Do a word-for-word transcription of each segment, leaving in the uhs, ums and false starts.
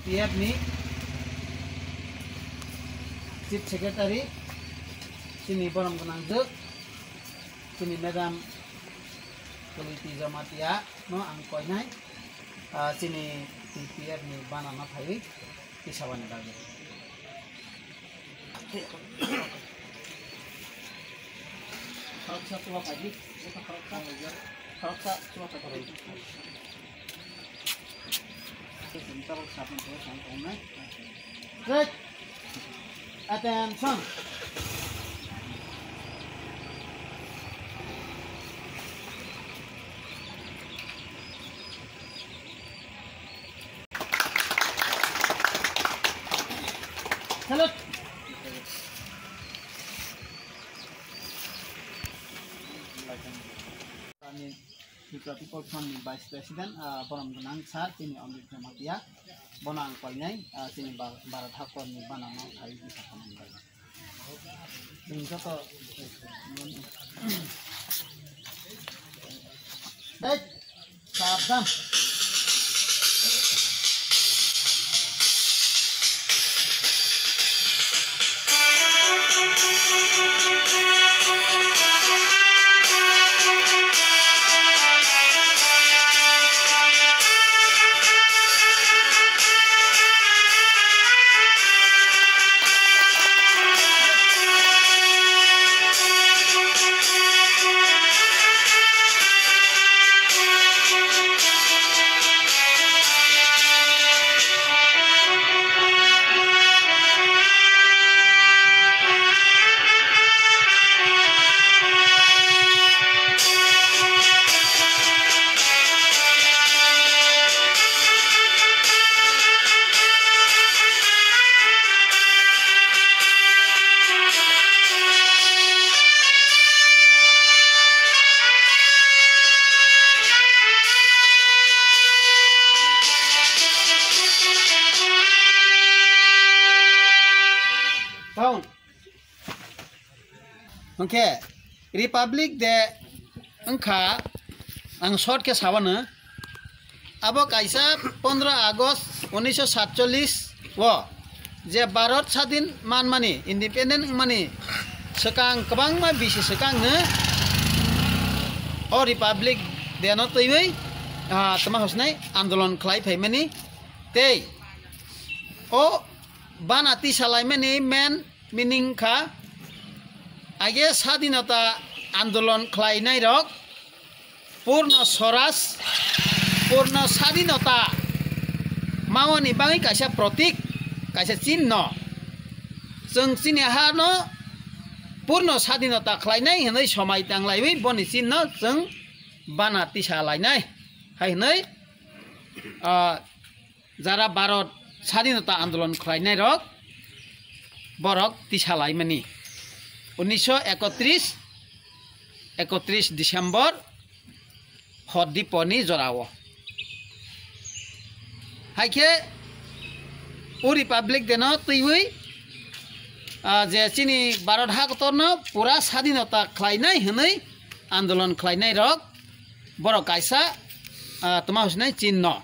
P F ni Chief Secretary, chini borom gwnangjwk, chini Madam Kwlwiti Jamatia no ang koinai, ah, chini T P F ni bana no phaiwi tisabani bagwi. Khoroksa chuba phaidi, khoroksa, khoroksa chuba phaidi. Attention. Salute. Tripura People Front ni Vice President, ah, borom gwnang sir, chini Amit Jamatia, bono ang koinai, ah, chini Bha-, Bharat hakor ni bana no khai di sakha manbai. Chwng joto Dai, sabdan. Sound. Hwnkhe Republic Day wngkha, ang short khe sabano. Abo kaisa pondro August unisho satchollish o je Bharat sadin manmani, independent wngmani swkang kwbangma bisi swkangno o Republic Day no twiwi, ah, tama hosnai andolon khlai phaimani tei o bana tisa laimani main meaning kha, age sadinota andolon khlainai rok purno swaraj, purno sadinota mawani bagwi kaisa protik, kaisa chinno. Chwng chini hano purno sadinota khlainai hwnwi somai tanglaiwi boni chinno chwng bana tisa lainai hai hwnwi, ah, jara Bharat sadinota andolon khlainai rok borok tisa laimani. Unisho ekotris, ekotris December, hor diponi jorao. Hai khe o Republic Day no twiwi, ah, je chini Bharat hakotorno pura sadinota khlainai hwnwi andolon khlainai rok borok kaisa, ah, tama hwnwi chinno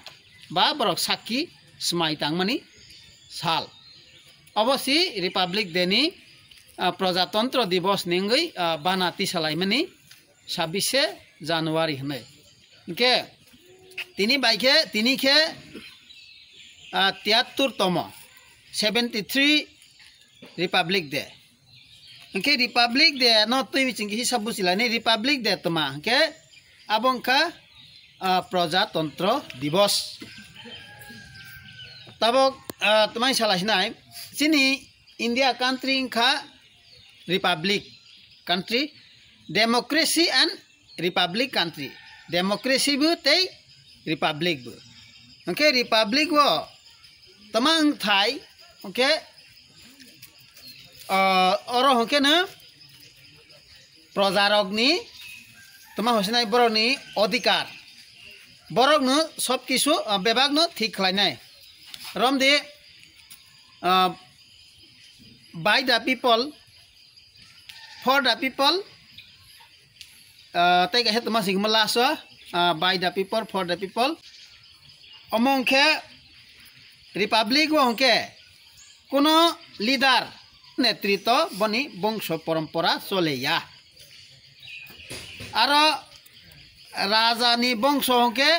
ba borok sakki swmai tangmani sal. Obo si Republic Day ni, ah, Prajatantro Divos ni wngwi, ah, bana tisa laimani sabise January hwnwi. Hwnkhe tini bai khe, tini khe, ah, tiyattur tomo, seventy three Republic Day. Hwnkhe Republic Day no twi chwng khe hisab buchilainai, Republic Day twma hwnkhe abo wngkha, ah, Prajatantro Divos. Tabok, ah, twmai salaisinai, chini India country wngkha Republic country, democracy and Republic country, democracy bo tei Republic bo. Hwnkhe Republic o twmang thai, hwnkhe, ah, oro hwnkhe no projarokni twma hwnsinai borokni odhikar, borokno sob kisu, ah, bebakno thik khlainai. Romdi, ah, by the people, for the people, ah, tei kaisa twma singma last o, ah, by the people, for the people. Omo hwnkhe Republic o hwnkhe kuno leader, netritwo boni bongso porompora chole ya. Aro raja ni bongso hwnkhe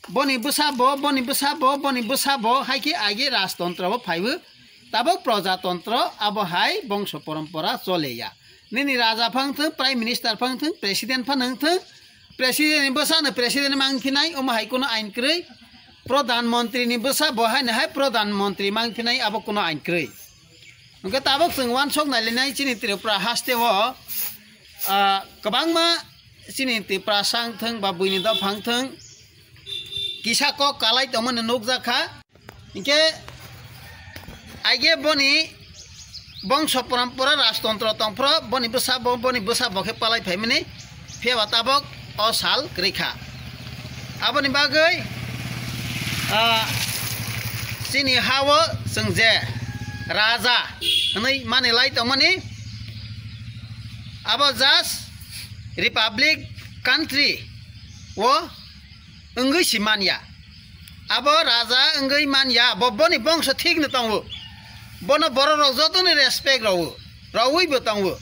boni bwsa bo, boni bwsa bo, boni bwsa bo hai khe agi rajtontro bo phaiwi, tabok projatontro abo hai bongso porompora chole ya. Nini raja phang thung, prime minister phang thung, president phano wng thung, president ni bwsano president mang phinai, omo hai kuno ain kwrwi. Pradhan Mantri ni bwsa bo haino hai Pradhan Mantri mang phinai, abo kuno ain kwrwi. Hwnkhe tabok chwng uansuk nailainai chini Tripura haste o, ah, kwbangma chini Tiprasa wng thung ba buini dopha wng thung, kisa kok kalai tongmani nukjakha. Hinkhe aige boni bongso porompora rajtontro tongphro, boni bwsa bo, boni bwsa bo khe palai phaimani, phiyaba tabok o sal kwrwi kha. Aboni bagwi, ah, chini ha-o chwng je raja hwnwi mani lai tongmani, abo just republic country o wngwi si man ya. Abo raja wngwi man ya, bo boni bongso thikno tongo. Bono borok rok jotoni respect rwo, rwwi bo tongo.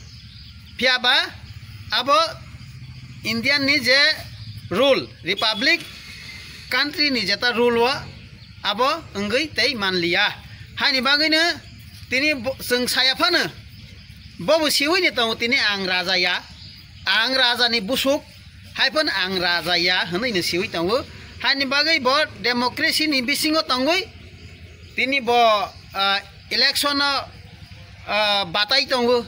Phiya ba abo Indian ni je rule, republic country ni jeta rule o abo wngwi tei man liya. Haini bagwino tini bo-, chwng saya phano bobo siwi ni tongo tini ang raja ya, ang raja ni busuk, hai phano ang raja ya hwnwi no siwi tongo. Haini bagwi bo democracy ni bisingo tongwi tini bo, ah, election o, ah, batai tongo,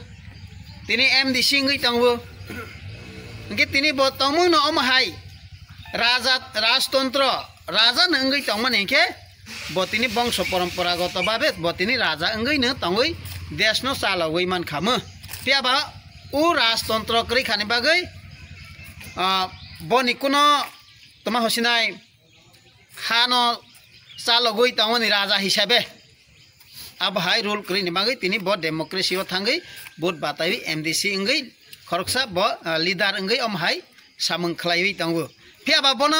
tini M D C wngwi tongo. Hwnkhe tini bo tongmung no omo hai raja, rajtontro, raja no wngwi tongmani hwnkhe bo tini bongso poromporagoto babe bo tini raja wngwi no tongwi desh no chalogwi mankha mo. Phiya ba o rajtontro kwrwi khani bagwi, ah, boni kuno toma hosinai hano chalogwi tongmani raja hisabe. Abo hai rule kwrwini bagwi tini bo democracy o thangwi vote bataiwi M D C wngwi khoroksa bo, ah, leader wngwi omo hai samung khlaiwi tongo. Phiya ba bono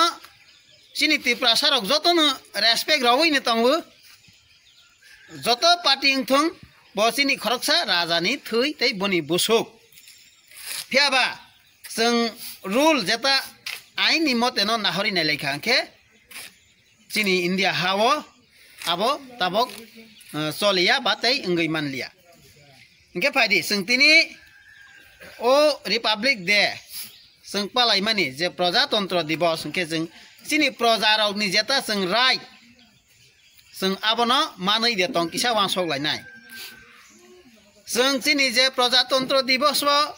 chini Tiprasa rok jotono respect rwwi no tongo. Joto party wngthung bo chini khoroksa raja ni thwi tei boni busuk. Phiya ba chwng rule jeta ain ni mote no nahori nai lai kha hwnkhe chini India ha o abo tabok, eh, choliya ba tei wngwi manliya. Hwnkhe phaidi chwng tini o Republic Day chwng palaimani je Projatantro Divos hwnkhe chwng chini proja rokni jeta chwng right chwng abono manwi de tong kisa uansuk lainai. Chwng chini je Projatantro Divos o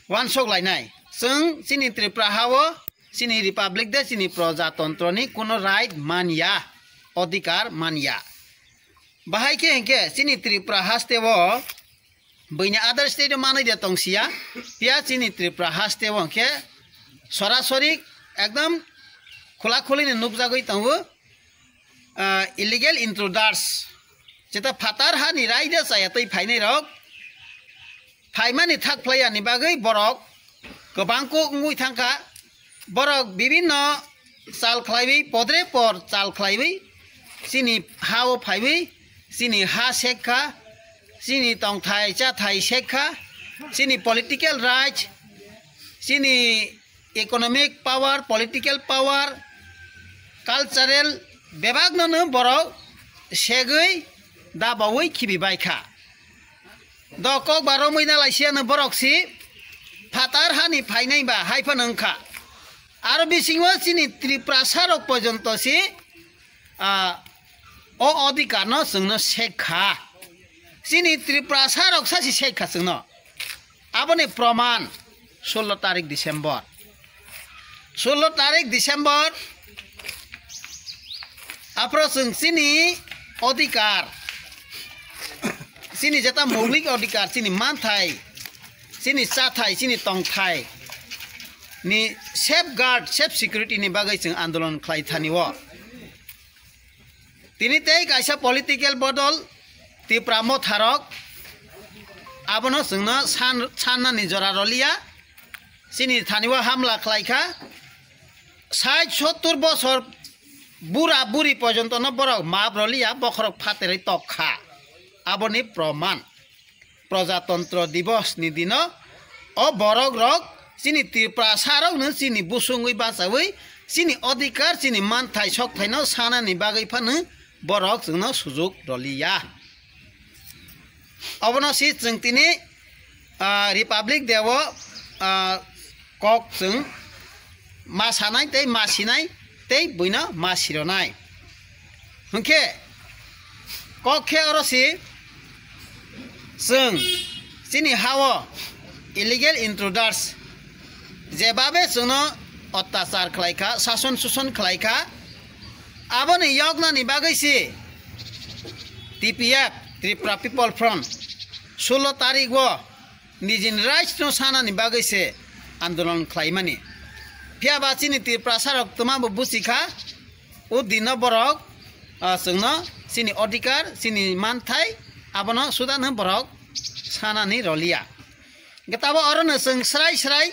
uansuk lainai. Chwng chini Tripura ha o chini Republic de chini Projatantroni kuno right man ya, odhikar man ya. Bahai khe hinkhe chini Tripura haste o buini other state o manwi de tong siya, phiya chini Tripura haste o hinkhe sorasori ekdom khula khuli ni nukjagwi tongo. Ah, illegal intruders, jeta phatar hani raida chaya tei phainai rok phaimani thak phlai yani bagwi borok kwbang kok wngwi thangkha. Borok bibinno chal khlaiwi, podre por chal khlaiwi chini ha o phaiwi chini ha sek kha, chini tongthai chathai sek kha, chini political right, chini economic power, political power, cultural bebakno no borok segwi dabaui khibi bai kha. Do kok ba romwi na lai siya no borok si phatar hani phainai ba hai phano wngkha. Aro bisingo chini Tiprasa rok porjonto si, ah, o odhikar no chwngno sek kha. Chini Tiprasa rok sa si sek kha chwngno. Aboni proman sullo tarik December. Sullo tarik December, aphro chwng chini odhikar, chini jeta moulik odhikar, chini manthai, chini chathai, chini tongthai ni safeguard, safe security ni bagwi chwng andolon khlai thani o. Tini tei kaisa political bodol Tipra motharok abono chwngno san, sannani jora roliya. Chini thani o hamla khlai kha. Sait sottur bosor Bura buri porjonto no borok maap roliya, bokhorok phaterwi tok kha. Aboni proman. Projatantro Divos ni dino o borok rok chini Tiprasa rok no chini busungwi bachawi chini odhikar, chini manthai sokthai no sanani bagwi phano borok chwngno sujuk roliya. Obono si chwng tini, ah, Republic Day o, ah, kok chwng ma sanai tei ma sinai tei buino ma sironai. Hwnkhe kok khe oro si chwng chini ha-o illegal intruders jebabe chwngno ottachar khlai kha, sason suson khlai kha, aboni yoknani bagwi si T P F, Tripura People Front, sullo tarik o nijini rights no sanani bagwi se andolon khlaimani. Phiya ba chini Tiprasa rok twma bo buchi kha, o dino borok, ah, chwngno chini odhikar, chini manthai, abono suda no borok sanani roliya. Hwnkhe tabo oro no chwng srai srai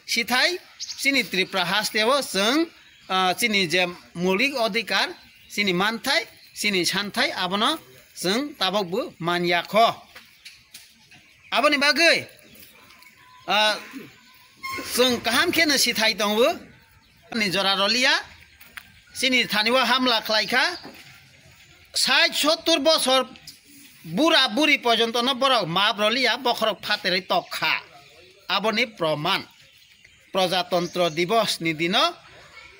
sithai chini Tripura haste o chwng, ah, chini je moulik odhikar, chini manthai, chini santhai abono chwng tabok bo manya kho. Aboni bagwi, ah, chwng kaham khe no sithai tongo, ni jora roliya, chini thani o hamla khlai kha, sait sottur bosor bura buri porjonto no borok maap roliya, bokhorok phaterwi tok kha. Aboni proman. Projatantro Divos ni dino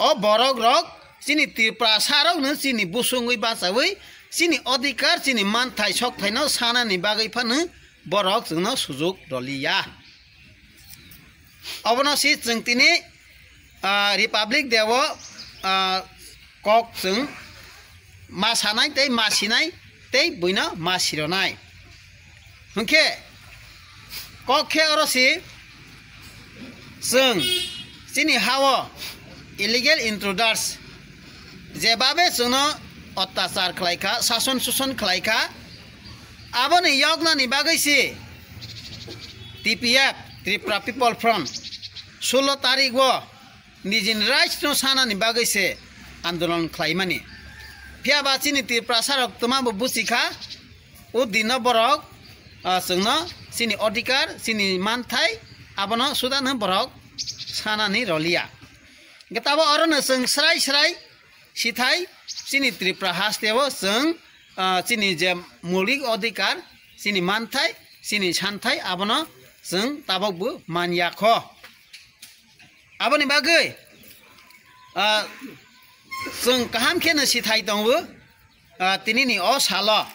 o borok rok chini Tiprasa rok no chini busungwi bachawi chini odhikar, chini manthai sokthai no sanani bagwi phano borok chwngno sujuk roliya. Obono si chwng tini, ah, Republic Day o, ah, kok chwng ma sanai tei ma sinai tei buino ma sironai. Hwnkhe kok khe oro si chwng chini ha-o illegal intruders jebabe chwngno ottachar khlai kha, sason suson khlai kha, aboni yoknani bagwi si T P F, Tripura People Front, sullo tarik o nijini rights no sanani bagwi se andolon khlaimani. Phiya ba chini Tiprasa rok twma bo buchi kha, o dino borok, ah, chwngno chini odhikar, chini manthai, abono suda no borok sanani roliya. Hwnkhe tabo oro no chwng srai srai sithai chini Tripura haste o chwng, ah, chini je moulik odhikar, chini manthai, chini santhai abono chwng tabok bo manya kho. Aboni bagwi, ah, chwng kaham khe no sithai tongo, ah, tini ni o salo,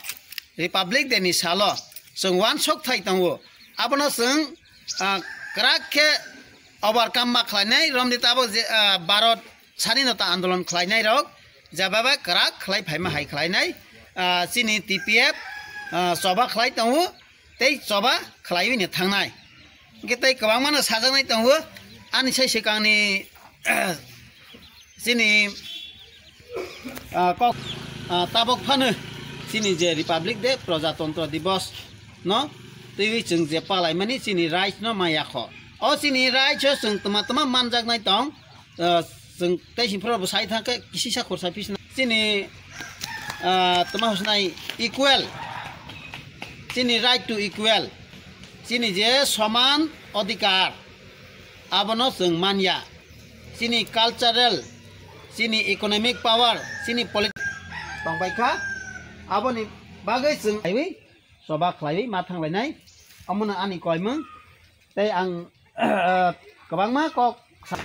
Republic Day ni salo chwng uansuk thai tongo. Abono chwng, ah, kwrak khe overcome ma khlainai, romdi tabok je, ah, Bharat Swadhinota Andolon khlainai rok, jeba bai kwrak khlai phaima hai khlainai, ah, chini T P F, ah, choba khlai tongo. Tei choba khlaiwi no thangnai. Hwnkhe tei kwbangmano sajaknai tongo. Ani sai swkangni chini, ah, kok, ah, tabok phano chini je Republic Day, Projatantro Divos no twiwi chwng je palaimani chini rights no maya kho. O chini rights o chwng twma twma manjaknai tong. Ah, chwng tei sini phoro bo sai thang khe kisisa khorsa phisna. Chini, ah, tama hwnai equal. Chini right to equal. Chini je soman odhikar. Abono chwng manya. Chini cultural, chini economic power, chini polit-, tongbai kha. Aboni bagwi chwng aiwi choba khlaiwi ma thanglainai. Omono ani koimung. Tei ang, kwbangma kok sa-